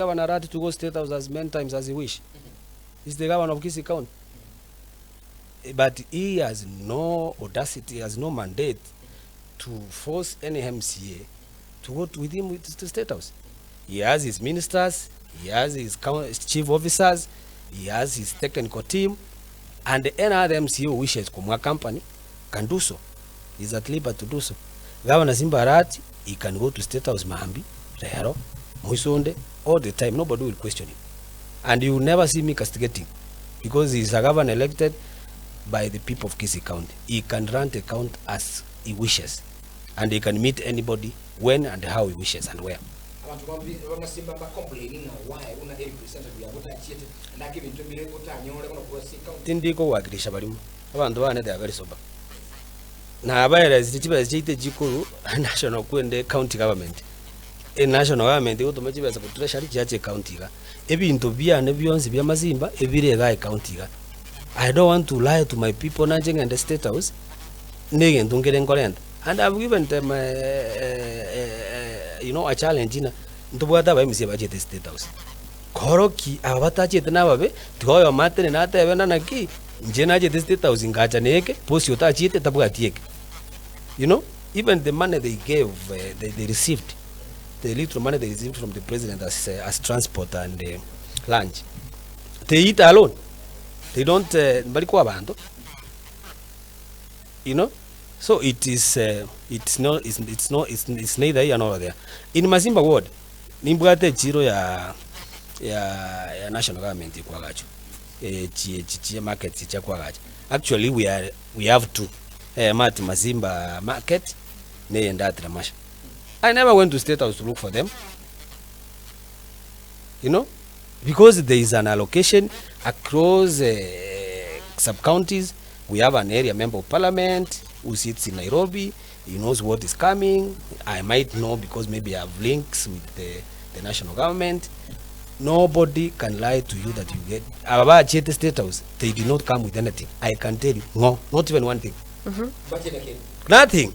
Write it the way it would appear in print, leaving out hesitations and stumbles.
Governor Arati to go State House as many times as he wish. He's the governor of Kisii County. But he has no audacity, he has no mandate to force any MCA to go to, with him with, to State House. He has his ministers, he has his chief officers, he has his technical team, and any other MCA who wishes kumwa company can do so. He's at liberty to do so. Governor Simba Arati, he can go to State House Maambi, rero, Moisonde, all the time. Nobody will question him. And you will never see me castigating because he is a governor elected by the people of Kisii County. He can run the count as he wishes and he can meet anybody when and how he wishes and where. Abanto ba b'amasimba mba complain ng'a why buna a representative yabo otachiete naende ake ebinto mbire otanyore bono korwa ase ecounty. Tindi kowakilisha barimo, abanto bane they are very sober. Nabaeresire chibesa chiaito echikuru national kwende county government. Enational government egotoma chibesa korwa treasury chiacha ecounty iga. Ebinto biane bionsi bia masimba ebire igaa ecounty iga. I don't want to lie to my people nache ng'ende state house, na egento nkere nkorenta. And I've given them you know a challenge ng'a ntobwate aba MCA bachete state house. Koroki aba batachete nababe, tiga oyomo atenene atebe ng'a naki, inche nachete state house ngacha na eke, bosi otachiete tabwati eke. You know, even the money they gave, they, they received, the little money they received from the president as, as transport and lunch, they eat alone. They don't, mbari koa abanto, you know. So it is, it's no, it's, it's no, it's, it's neither here nor there. In Masimba ward, nimbwate echiro ya, ya, ya national government ekwagachwa, echi echi chia markets chia kwagacha. Actually we are, we have two, eyemo at Masimba market, na eyende at Ramasha. I never went to State House to look for them, you know, because there is an allocation across sub counties. We have an area member of parliament who sits in Nairobi. He knows what is coming. I might know because maybe I have links with the, the national government. Nobody can lie to you that you get aba bachiete State House, they did not come with anything. I can tell you, no, not even one thing. Bachete kende. Nothing.